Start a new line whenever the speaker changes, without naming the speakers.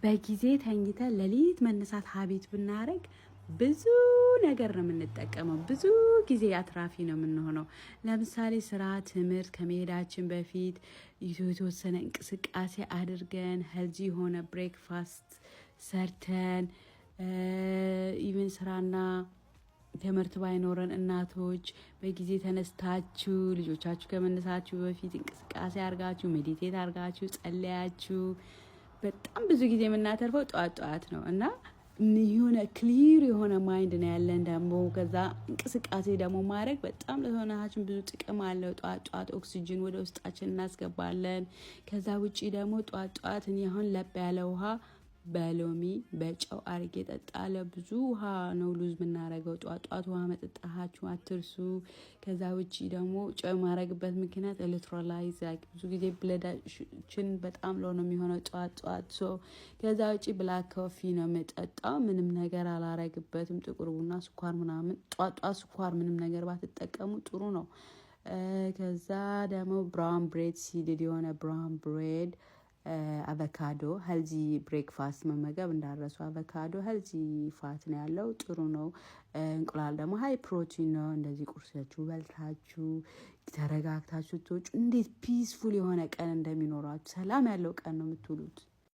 በጊዜ ተኝተን ሌሊት መነሳት habit ብናደርግ ብዙ ነገር ነው የምንጠቀመው። ብዙ ጊዜ አትራፊ ነው የምንሆነው። ለምሳሌ ስራ፣ ትምህርት ከመሄዳችን በፊት የተወሰነ እንቅስቃሴ አድርገን፣ healthy የሆነ breakfast ሰርተን፣ even ስራና ትምህርት ባይኖረን እናቶች በጊዜ ተነስታችሁ ልጆቻችሁ ከመነሳችሁ በፊት እንቅስቃሴ አርጋችሁ፣ meditate አርጋችሁ፣ ጸለያችሁ፣ በጣም ብዙ ጊዜ የምናተርፈው ጠዋት ጠዋት ነው እና የሆነ clear የሆነ mind ነው ያለን። ደግሞ ከዛ እንቅስቃሴ ደግሞ ማድረግ በጣም ለሰውነታችን ብዙ ጥቅም አለው። ጠዋት ጠዋት ኦክሲጅን ወደ ውስጣችን እናስገባለን። ከዛ ውጪ ደግሞ ጠዋት ጠዋት እኔ አሁን ለብ ያለ ውሃ በሎሚ በጨው አርጌ ጠጣለሁ። ብዙ ውሃ ነው lose የምናረገው። ጠዋት ጠዋት ውሃ መጠጣታችሁ አትርሱ። ከዛ ውጪ ደግሞ ጨው የማረግበት ምክንያት electrolyte፣ ብዙ ጊዜ blood ኣችን በጣም low ነው የሚሆነው ጠዋት ጠዋት። So ከዛ ውጪ black coffee ነው የምጠጣው። ምንም ነገር አላረግበትም። ጥቁር ቡና፣ ስኳር ምናምን፣ ጠዋት ጠዋት ስኳር ምንም ነገር ባትጠቀሙ ጥሩ ነው። ከዛ ደግሞ brown bread፣ seeded የሆነ brown bread፣ አቮካዶ፣ healthy breakfast መመገብ እንዳትረሱ። አቮካዶ healthy fat ነው ያለው፣ ጥሩ ነው። እንቁላል ደግሞ high protein ነው። እንደዚህ ቁርሳችሁ በልታችሁ ተረጋግታችሁ ትወጡ እንዴት peaceful የሆነ ቀን እንደሚኖራችሁ፣ ሰላም ያለው ቀን ነው የምትውሉት።